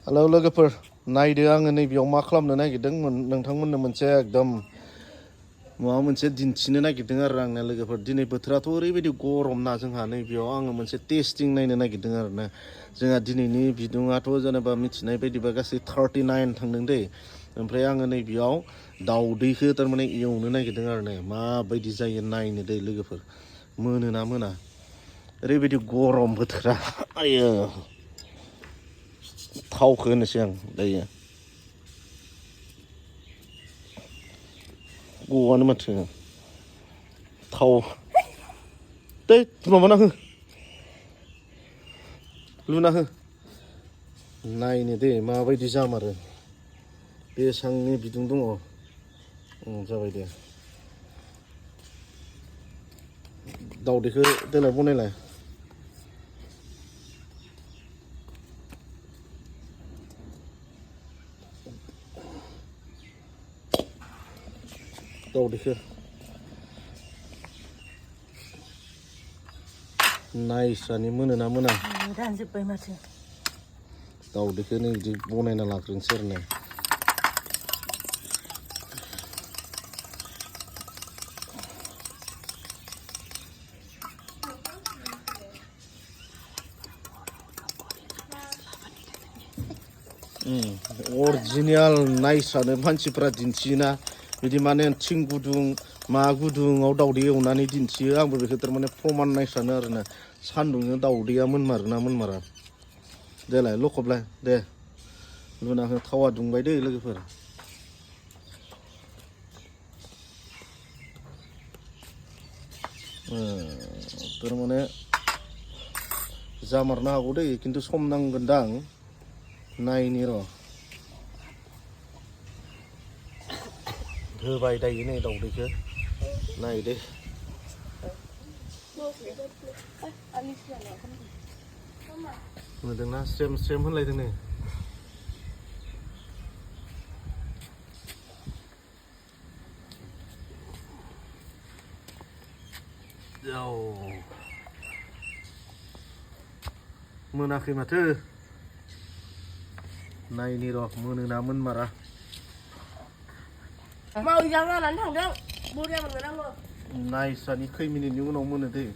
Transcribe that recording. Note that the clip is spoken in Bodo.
हेलौ लोगोफोर नायदो आङो नैबेयाव मा खालामनो नागिरदों नोंथांमोननो मोनसे एकदम माबा मोनसे दिन्थिनो नागिरदों आरो आंना लोगोफोर दिनै बोथोराथ' ओरैबायदि गरम ना जोंहा नैबेयाव आङो मोनसे टेस्टिं नायनो नागिरदों आरो ना जोंहा दिनैनि बिदुङाथ' जेनेबा मिथिनाय बायदिबा गासै 39 थांदों दै ओमफ्राय आङो नैबेयाव दाउदैखौ थारमाने एवनो नागिरदों आरो ना माबायदि जायो नायनो दै लोगोफोर मोनोना मोना ओरैबायदि गरम बोथोरा आयो थावखौ होनोसै आं दायो गवानो माथो थाव दै माबाना हो लुना हो नायनो दे माबायदि जामारो बेसांनि बिदुं दङ जाबाय दे दाउदैखौ देलाय बनायलाय दाउदैखौ नायस्रानि मोनोना मोना रानजोब्बाय माथो दाउदैखौ नै बिदि बनायना लाग्रोनोसै आरो ना अरिजिनेल नायस्रानो मानसिफ्रा दिन्थियोना बिदि माने थिं गुदुं मा गुदुङाव दाउदै एवनानै दिन्थियो आंबो बेखौ थारमाने प्रमान नायस्रानो आरो ना सान्दुंजों दाउदैया मोनमारोना मोनमारा देलाय लखबलाय दे लुना हो थावा दुंबाय दै लोगोफोर थारमाने जामारनो हागौ दै खिन्थु सम नांगोनदां नायनि र' होबाय दायो नै दाउदैखौ नाय दे नुदोंना स्रेम स्रेम होनलायदों नै मोनाखै माथो नायनि र' मोनोना मोनमारा मावै जानानै थांदों बुरिया मोनगोन आङो नायस्रानि खै मिनिटनि उनाव मोनो दै